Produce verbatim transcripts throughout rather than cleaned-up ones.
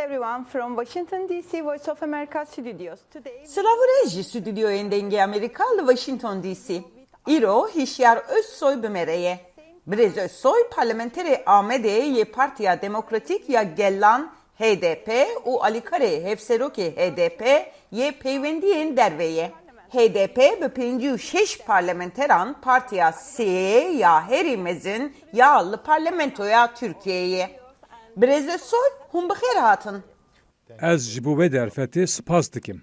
Everyone from Washington D C Voice of America Studios. Today Silav û rêz ji stûdyoyên Dengê Amerîka li Washington D C. Îro Hişyar Özsoy bi me re ye. Birêz Özsoy parlamenterê Amedê yê Partiya Demokratîk ya Gelan H D P û alîkarê hevserokê H D P yê peywendiyên derve ye. H D P bi pêncî û şeş parlamenteran partiya sêyê ya herî mezin ya li parlamentoya Tirkiyeyê ye. Birêz Özsoy, hûn bi xêr hatin. Ez ji bo vê derfetê spas dikim.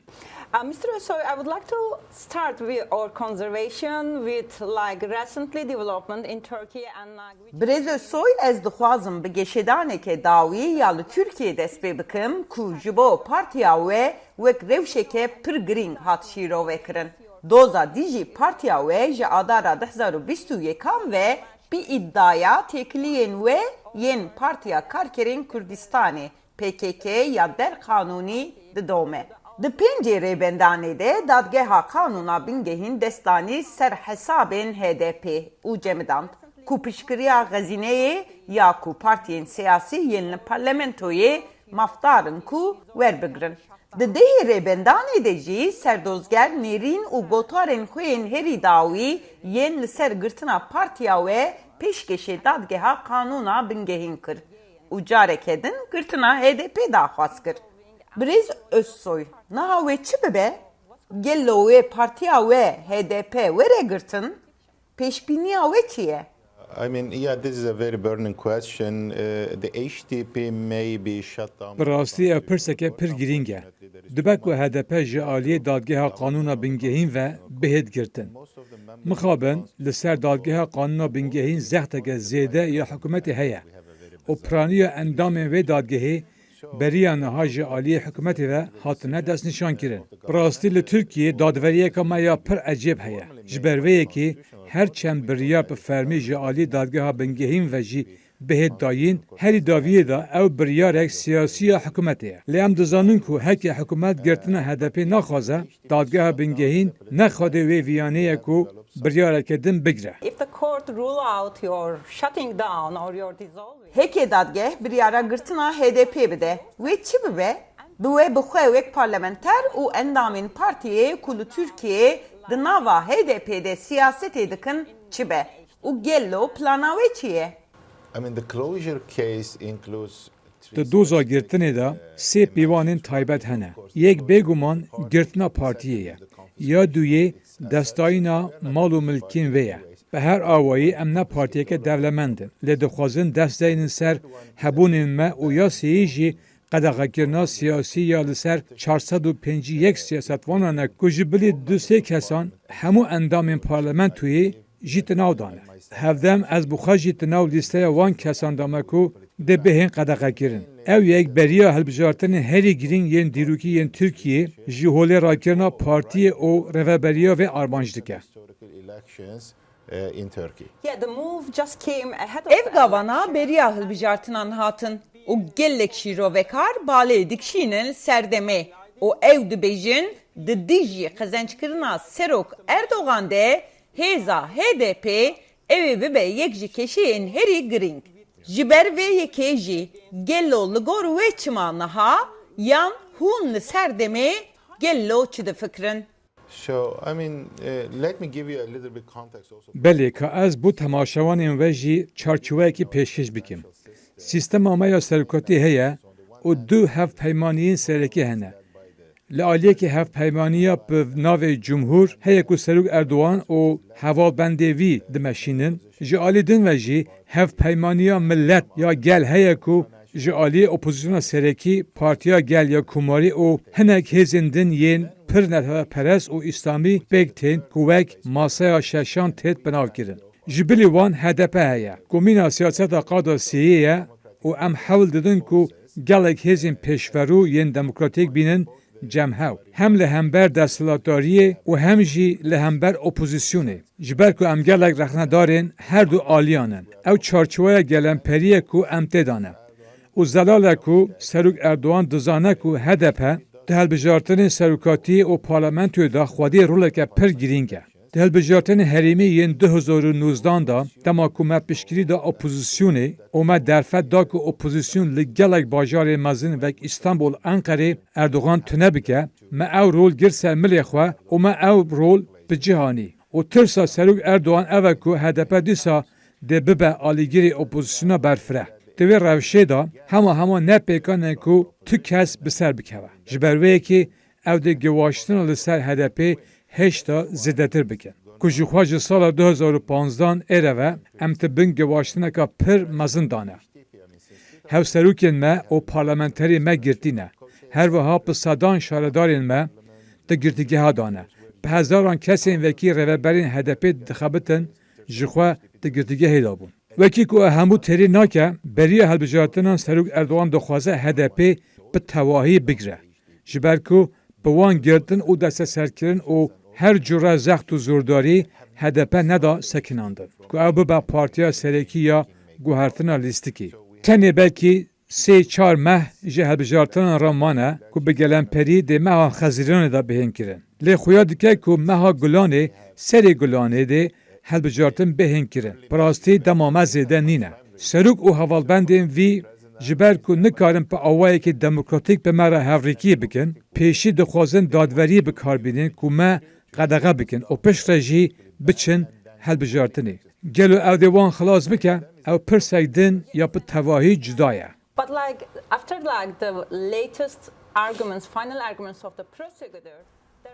Uh, Mister Özsoy, I would like to start with our conversation with, like, recently development in Turkey and, like, which Birêz Özsoy, ez dixwazim bi geşedaneke dawî ya li Tirkiyê dest pê bikim ku ji bo partiya we wek rewşeke pir girîng hat şîrove kirin. Doza dijî partiya we ji Adara du hezar û bîst û yekan ve bi îdaya têkiliyên we yên Partiya Karkerên Kurdistanê, P K K, ya der qanûnî didome. Di pêncê rêbendanê de Dadgeha Qanûna Bingehîn dest danî ser hesabên H D P û cemidand ku piştgiriya xezîneyê ya ku partiyên siyasî yên li parlamentoyê mafdar in ku werbigrin. Di dehê rêbendanê de jî serdozger nêrîn û gotarên xwe yên herî dawî yên li ser girtina partiya we pêşkêşê Dadgeha Qanûna Bingehîn kir û careke din girtina H D P daxwaz kir. Birêz Özsoy, niha wê çi bibe? Gelo wê partiya we H D P were girtin? Pêşbîniya we çi ye? I mean, yeah, this is a very burning question. Uh, the H D P may be shut down. Bi rastî ev pirseke pir girîng e. Dibe ku H D P ji aliyê Dadgeha Qanûna Bingehîn ve bihêt girtin. Mixabin li ser Dadgeha Qanûna Bingehîn zexteke zêde ya hikûmetê heye û piraniya endamên vê dadgehê beriya niha ji aliyê hikûmetê ve hatine destnîşankirin. Bi rastî li Tirkiyê dadveriyeka me ya pir ecêb heye. Ji ber vê yekê her çend biryar bi fermî ji alî Dadgeha Bingehîn ve jî bihêt dayîn, herî dawiyê de ew biryarek siyasî ya hikûmetê ye. Lê em dizanin ku heke hikûmet girtina H D P naxwaze, Dadgeha Bingehîn ne Xwedê wê viyanê ye ku biryareke din bigire. If the court rule out your shutting down or your dissolving, Heke dadgeh biryara girtina H D P bide, wê çi bibe? Bi we bi xwe wek parlamenter û endamên partiyê ku li Tirkiyeyê di nava H D P de siyasetê dikin çi be? Û gelo plana we çi ye? I mean, the closure case includes Di doza girtinê de sê pîvanên taybet hene. Yek bêguman girtina partiyê ye. Ya duyê destdayîna mal û milkên vê ye. Bi her awayî em ne partiyeke dewlemend in. Lê dixwazin dest deynin ser hebûnên me û ya sêyî jî qedexekirina siyasî ya li ser çar sed û pêncî yek siyasetvanan e ku ji bilî du sê kesan hemû endamên parlamentoyê jî di nav de ne. Hevdem ez bi xwe jî di nav lîsteya wan kesan de me ku dê bihên qedexekirin. Ew yek beriya hilbijartinên herî girîng yên dîrokî yên Tirkiyê ji holê rakirina partiyê û rêveberiya vê armanc dike. Elections, eh, in Turkey. Yeah, the move just came ahead of Ev the gavana election. Beriya hilbijartinan hatin û gelek şîrovekar balê dikişînin li ser demê û ew dibêjin, di dijî qezenckirina Serok Erdogan de hêza H D P ew ê bibe yek ji keşeyên herî girîng. Ji ber vê yekê jî gelo li gor we çima niha yan hûn li ser demê gelo çi difikirin? So, I mean, uh, let me give you a little bit context also. Belê, ka ez bo temaşevanên we jî çarçoveyekî pêşkêş bikim. Sîstema me ya serokatî heye û du hevpeymaniyên serekî hene. Li aliyekî hevpeymaniya bi navê Cumhur heye ku Serok Erdogan û hevalbendê wî dimeşînin. Ji alî din ve jî hevpeymaniya Millet ya Gel heye ku ji aliyê opozisyona serekî, Partiya Gel ya Komarî û hinek hêzên din yên pir neteweperest û îslamî pêk tên ku wek masaya şeşan têt binavkirin. Ji bilî wan H D P heye ku mîna siyaseta qada sêyê ye û em hewl didin ku gelek hêzên pêşverû yên demokratîk bînin cem hew. Hem li hember desthilatdariyê û hem jî li hember opozisyonê. Ji ber ku em gelek rexnedarên her du aliyan in. Ew çarçoweya gelemperî ye ku em tê de ne. Û zelal e ku Serok Erdogan dizane ku H D P di hilbijartinên serokatiyê û parlamentoyê de xwedî roleke pir girîng e. Di hilbijartinên herêmî yên du hezar û nozdan de, dema ku me piştgirî da opozisyonê û me derfet da ku opozisyon li gelek bajarê mezin wek Îstanbul, Enqerê Erdogan tune bike, me ew rol girt ser milê xwe û me ew rol bi cih anî. Û tirsa Serok Erdogan ev e ku H D P dîsa dê bibe alîgirê opozisyona berfireh. Di wê rewşê de hema hema ne pêkan e ku tu kes bi ser bikeve. Ji ber wê yekê ew dê giwaştina li ser H D P hêşta zêdetir bikin. Ku jixwe ji sala du hezar û panzdan ê re ve em di bin giwaştineka pir mezin de ne. Hevserokên me û parlamenterê me girtî ne. Her wiha bi sedan şaredarên me di girtîgeha de ne. Bi hezaran kesên wekî rêveberên H D P dixebitin jixwe di girtîgehê de bûn. Wekî ku ew hemû têrî nake, beriya hilbijartinan Serok Erdogan dixwaze H D P bi tevahî bigire. Ji ber ku bi wan girtin û desteserkirin û her cure zext û zordarî H D P neda sekinandin ku ew bibe partiya serekî ya guhertina lîstikê. Tenê belkî sê çar meh ji hilbijartinan re mane ku bi gelemperî dê meha Xezîranê de bihên kirin. Lê xuya dike ku meha Gulanê, serê Gulanê dê hilbijartin bihên kirin. Bi rastî dema me zêde nîne. Serok û hevalbendên vî ji ber ku nikarin bi awayekî demokratîk bi me re hevrîkiyê bikin, pêşî dixwazin dadweriyê bi kar bînin ku me qedexe bikin û piştre jî biçin hilbijartinê. Gelo ew dê wan xilas bike? Ew pirsek din ya bi tevahî cuda ye. But, like, after, like, the latest arguments, final arguments of the prosecutor,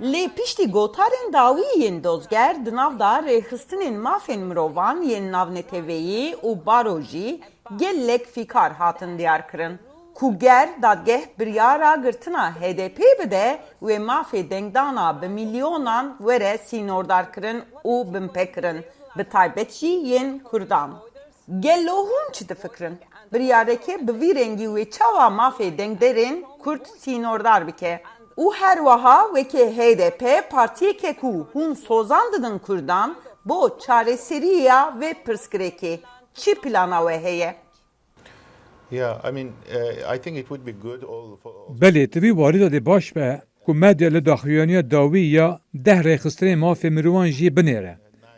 Lê piştî gotarên dawî yên dozger di nav de rêxistinên mafên mirovan yên navneteweyî û baro jî gelek fîkar hatin diyarkirin ku ger dadgeh biryara girtina H D P bide, wê mafê dengdana bi milyonan were sînordarkirin û binpekirin, bi taybet jî yên Kurdan. Gelo hûn çi difikirin? Biryarekê bi vî rengî wê çawa mafê dengderên Kurd sînordar bike? Û her wiha weke H D P partiyeke ku hûn sozan didin Kurdan bo çareseriya vê pirsgirêkê çi plana we heye? Yeah, I mean, uh, I think it would be good all for all Belê, di vî warî de dê baş be ku medya li daxuyaniya dawî ya deh rêxistinên mafê mirovan jî binêre.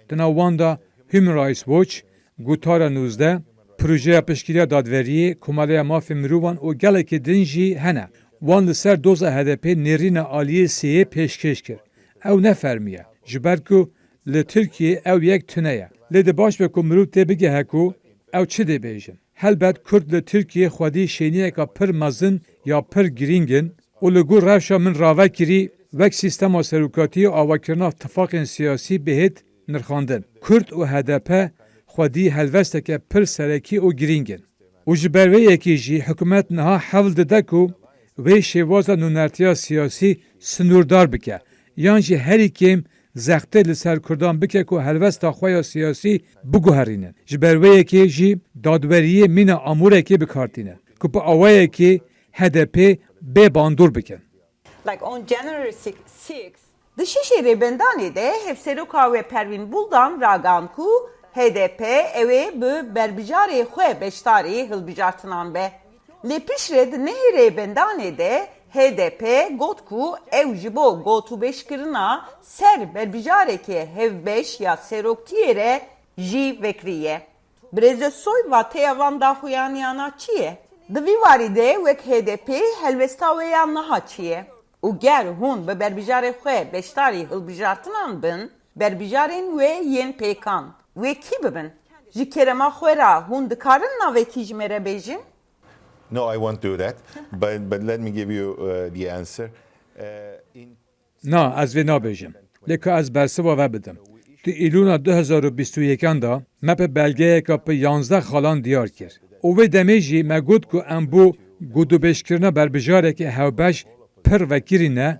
Di nav wan de Human Rights Watch, Gotara nûzdeh, Projeya Piştgiriya Dadweriyê, Komeleya Mafê Mirovan û gelekî din jî hene. Wan li ser doza H D P nêrîna aliyê sêyê pêşkêş kir. Ew ne fermî ye. Ji ber ku li Tirkiyê ew yek tune ye. Lê dê baş be ku mirov tê bigehe ku ew çi dê bêjin. Helbet Kurd li Tirkiyê xwedî şêniyeka pir mezin ya pir girîng in û li gor rewşa min ravekirî wek sîstema serokatiyê û avakirina tifaqên siyasî bihêt nirxandin. Kurd û H D P xwedî helwesteke pir serekî û girîng in. Û ji ber vê yekê jî hikûmet niha hewl dide ku wê şêwaza nûnertiya siyasî sinûrdar bike, yan jî herî kêm zextê li ser Kurdan bike ku helwesta xwe ya siyasî biguherînin. Ji ber wê yekê jî dadweriyê mîna amûrekê bi kar tînin ku bi awayekê H D P bê bandor bikin. Like on January six, six, Di şeşê rêbendanê de hevseroka we Pervîn Buldan ragihand ku H D P ew ê bi berbijarê xwe beşdarî hilbijartinan be. Lê piştre di nehê rêbendanê de H D P got ku ew ji bo gotûbêjkirina ser berbijarekê hevbeş ya seroktiyê re jî vekirî ye. Birêz Özsoy, vateya van daxuyaniyana çi ye? Di vî warî de wek H D P helwesta we ya niha çi ye? Û ger hûn bi berbijarê xwe beşdarî hilbijartinan bin, berbijarên we yên pêkan, wê kî bibin? Ji kerema xwe re hûn dikarin navekî ji me re bêjin? No, I won't do that. But, but let me give you, uh, the answer. Uh, in Na, ez vê nabêjim. Lê ka ez bersiva ve bidim. Di Îlûna du hezar û bîst û yekan de me bi belgeyeka bi yanzdeh xalan diyar kir. Û wê demê jî me got ku em bo godûbêjkirina berbijarekê hevbeş pir vekirî ne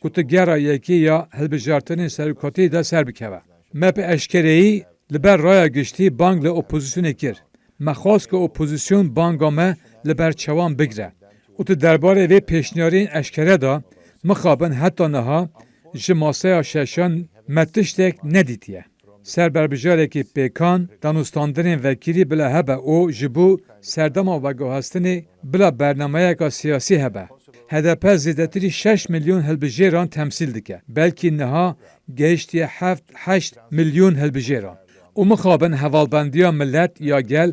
ku di gera yekê ya hilbijartinên serokatiyê de ser bikeve. Me bi eşkereyî li ber raya giştî bang li opozîsyonê kir. Me xwest ku opozîsyon banga me li ber çavan bigire û tu derbarê vê pêşniyariyên eşkere de mixabin heta niha ji maseya şeşan me tiştek nedîtiye. Ser berbijarekî pêkan, danûstandinên vekirî bila hebe û ji bo serdema veguhestinê bila bernameyeka siyasî hebe. H D P zêdetirî şeş milyon hilbijêran temsîl dike. Belkî niha gehiştiye heft heşt milyon hilbijêran. Û mixabin hevalbendiya milet ya gel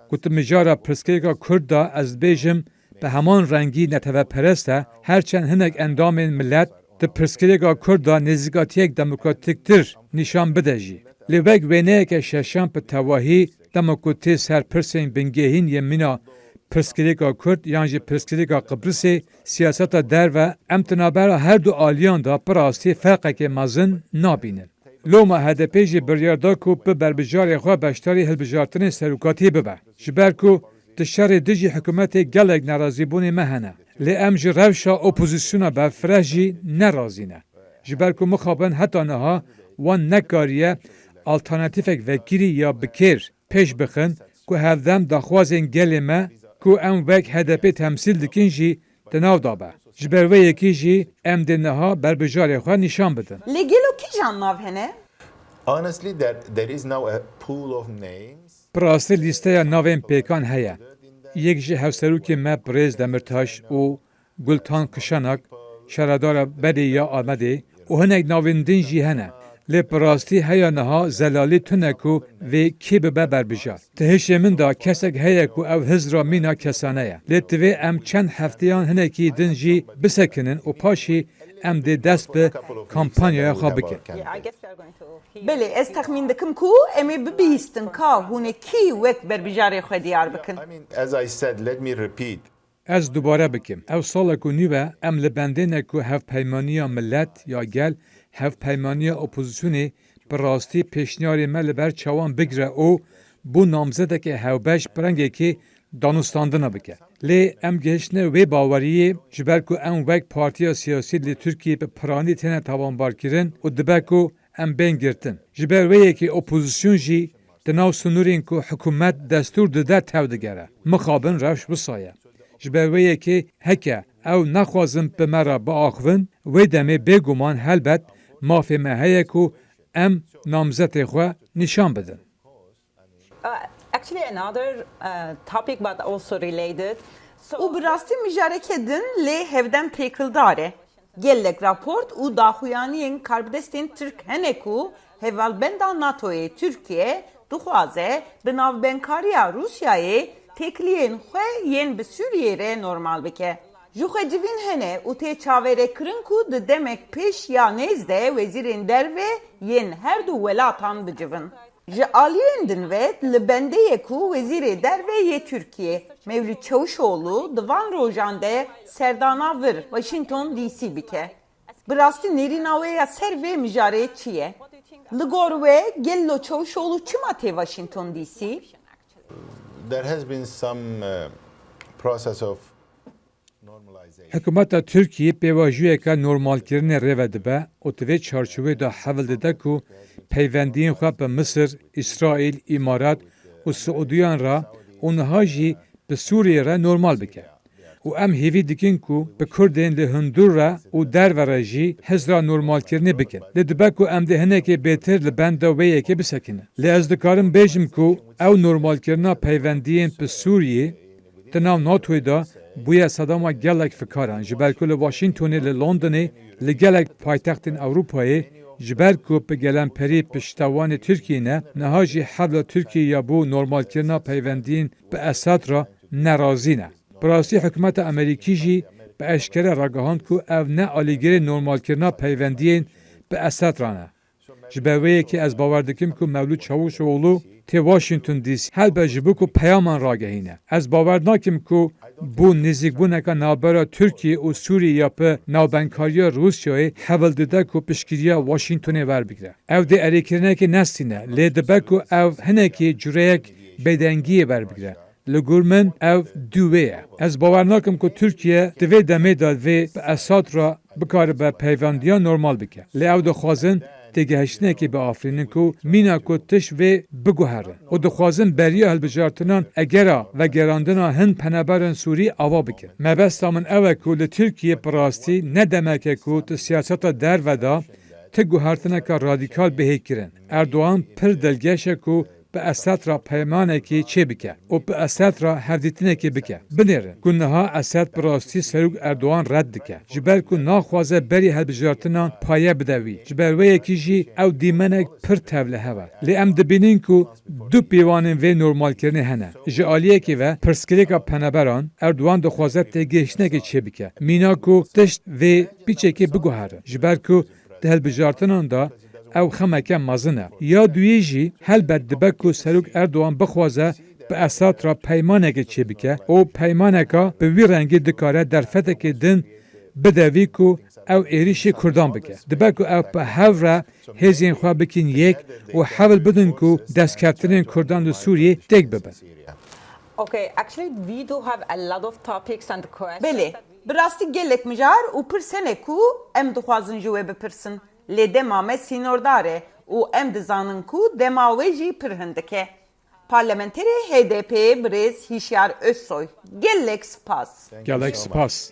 ku di mijara pirsgirêka Kurd de ez dibêjim bi heman rengî neteveperest e, her çend hinek endamên milet di pirsgirêka Kurd de nêzîkatiyek demokratîktir nîşan bide jî. Lê wek wêneyeke şeşan bi tevahî dema ku tê ser pirsên bingehîn yên mîna pirsgirêka Kurd yan jî pirsgirêka Qibrisê siyaseta derve, em di navbera her du aliyan de bi rastî ferqeke mezin nabînin. Loma H D P jî biryar da ku bi berbijarê xwe beşdarî hilbijartinê serokatiyê bibe. Ji ber ku di şerê dijî hikûmetê gelek nerazîbûnê me hene. Lê em ji rewşa opozîsyona berfireh jî nerazî ne. Ji ber ku mixabin heta niha wan nekariye alternatîfek vekirî ya bi kêr pêş bixin ku hevdem daxwazên gelê me ku em wek H D P temsîl dikin jî di nav de be. Ji ber wê yekê jî em dê niha berbijarê xwe nîşan bidin. Lê gelo kîjan nav hene? Honestly, there, there is now a pool of names. Bi rastî lîsteya navên pêkan heye. Yek ji hevserokên me Birêz Demirtaş û Gultan Kişanak, şaredara berê ya Amedê û hinek navên din jî hene. Lê bi rastî heya niha zelalî tune ku vê kê bibe berbijar. Di hişê min de kesek heye ku ew hizra mîna kesane ye. Lê divê em çend hefteyan hinekî din jî bisekinin û paşî em dê dest bi kampanyaya xwe bikin. Belê, ez texmîn dikim ku em ê bibihîstin ka hûn ê kî wek berbijarê xwe diyar bikin. I mean, as I said, let me repeat. Ez dubare bikim. Ew salek û nîv e em li bendê ne ku Hevpeymaniya Milet ya Gel, Hevpeymaniya Opozîsyonê bi rastî pêşniyarê me li ber çawan bigire û bo namzedeke hevbeş bi rengekê danûstandina bike. Lê em gihiştine wê baweriyê, ji ber ku em wek partiya siyasî li Tirkiyê bi piranî têne tawanbarkirin û dibe ku em bên girtin. Ji ber wê yekê opozîsyon jî di nav sinûrên ku hikûmet destûr dide tev digere. Mixabin rewş wisa ye. Ji ber wê yekê heke ew nexwazin bi me re biaxivin, wê demê bêguman helbet mafê me heye ku em namzetê xwe nîşan bidin. Uh, actually another uh, topic but also related. So Û bi rastî mijareke din lê hevdem têkildar e. Gelek raport û daxuyaniyên karbidestên Tirk hene ku hevalbenda NATOyê Tirkiye dixwaze bi navbenkariya Rûsyayê têkiliyên xwe yên bi Sûriyê re normal bike. Ji xwe civîn hene û tê çaverêkirin ku di demek pêş ya nêz de wezîrên derve yên her du welatan bicivin. Ji aliyên din ve li bendê ye ku Wezîrê Derve yê Tirkiyê, Mevlût Çavuşoğlu, di van rojan de serdana vir Washington D C bike. Bi rastî nêrîna wê ya ser vê mijarê çi ye? Li gor we gelo Çavuşoğlu çima tê Washington D C? There has been some uh, process of normalization. Hikûmeta Tirkiyê pêvajoyeke normalkirinê rêve dibe û di vê çarçovê de hewl dide ku peywendiyên xwe bi Misir, Îsraîl, Îmarat û Siûdiyan re û niha jî bi Sûriyê re normal bike. Û em hêvî dikin ku bi Kurdên li hundir re û derve re jî hizra normalkirinê bikin. Lê dibe ku em dê hinekê bêtir li benda wê yekê bisekinin. Lê ez dikarim bêjim ku ew normalkirina peywendiyên bi Sûriyê di nav NATOyê de bûye sedema gelek fikaran, ji ber ku li Washingtonê, li Londonê, li gelek paytextên Ewropayê, ji ber ku bi gelemperî piştewanê Tirkiyê ne, niha jî hevla Tirkiyê ya bo normalkirina peywendiyên bi Esad re nerazî ne. Bi rastî hikûmeta Amerîkî jî bi eşkere ragihand ku ew ne alîgirê normalkirina peywendiyên bi Esad re ne. Ji ber wê yekê ez bawer dikim ku Mevlût Çavuşoğlu tê Washington D C helbet ji bo ku peyaman ragehîne. Ez bawer nakim ku bo nêzîkbûneke navbera Tirkiyê û Sûriyê ya bi navbenkariya Rûsyayê hewl dide ku piştgiriya Washingtonê werbigire. Ew dê erêkirinekê nestîne, lê dibe ku ew hinekî cureyek bêdengiyê werbigire. Li gor min ev dû wê ye. Ez bawer nakim ku Tirkiye di vê demê de vê bi Esad re bikaribe peyvendiya normal bike. Lê ew dixwazin têgehiştinekê biafirînin ku mîna ku tişt vê biguherin û dixwazin beriya hilbijartinan egera vegerandina hin penaberên Sûrî ava bikin. Mebesta min ew e ku li Tirkiye bi rastî ne demek e ku di siyaseta derve de ti guhertineka radîkal bihê kirin. Erdogan pir dilgeş e ku bi Esed re peymanekê çêbike û bi Esed re hevdîtinekê bike. Binêrin ku niha Esed bi rastî Serok Erdogan red dike, ji ber ku naxwaze berî hilbijartinan paye bide wî. Ji ber wê yekî jî ew dîmenek pir tevlihev e. Lê em dibînin ku du pêvanên vê normalkirinê hene. Ji aliyekê ve pirsgirêka penaberan, Erdogan dixwaze têgihiştinekê çêbike. Mîna ku tişt vê pîçekê biguhere. Ji ber ku di hilbijartinan de ew xemeke mezin e. Ya duyê jî, helbet dibe ku Serok Erdogan bixwaze bi Esad re peymanekê çêbike û peymaneka bi wî rengî dikare derfetekê din bide vî ku ew êrîşê Kurdan bike. Dibe ku ew bi hev re hêzên xwe bikin yek û hewl bidin ku destkeftinên Kurdan li Sûriyê têk bibin. Okay, actually, we do have a lot of topics and questions. Belê, bi rastî gelek mijar û pirs hene ku em dixwazin ji we bipirsin. Lê dema me sînordar e û em dizanin ku dema we jî pir hindik e. Parlamenterê H D P birêz Hişyar Özsoy. Gelek spas. Gelek spas.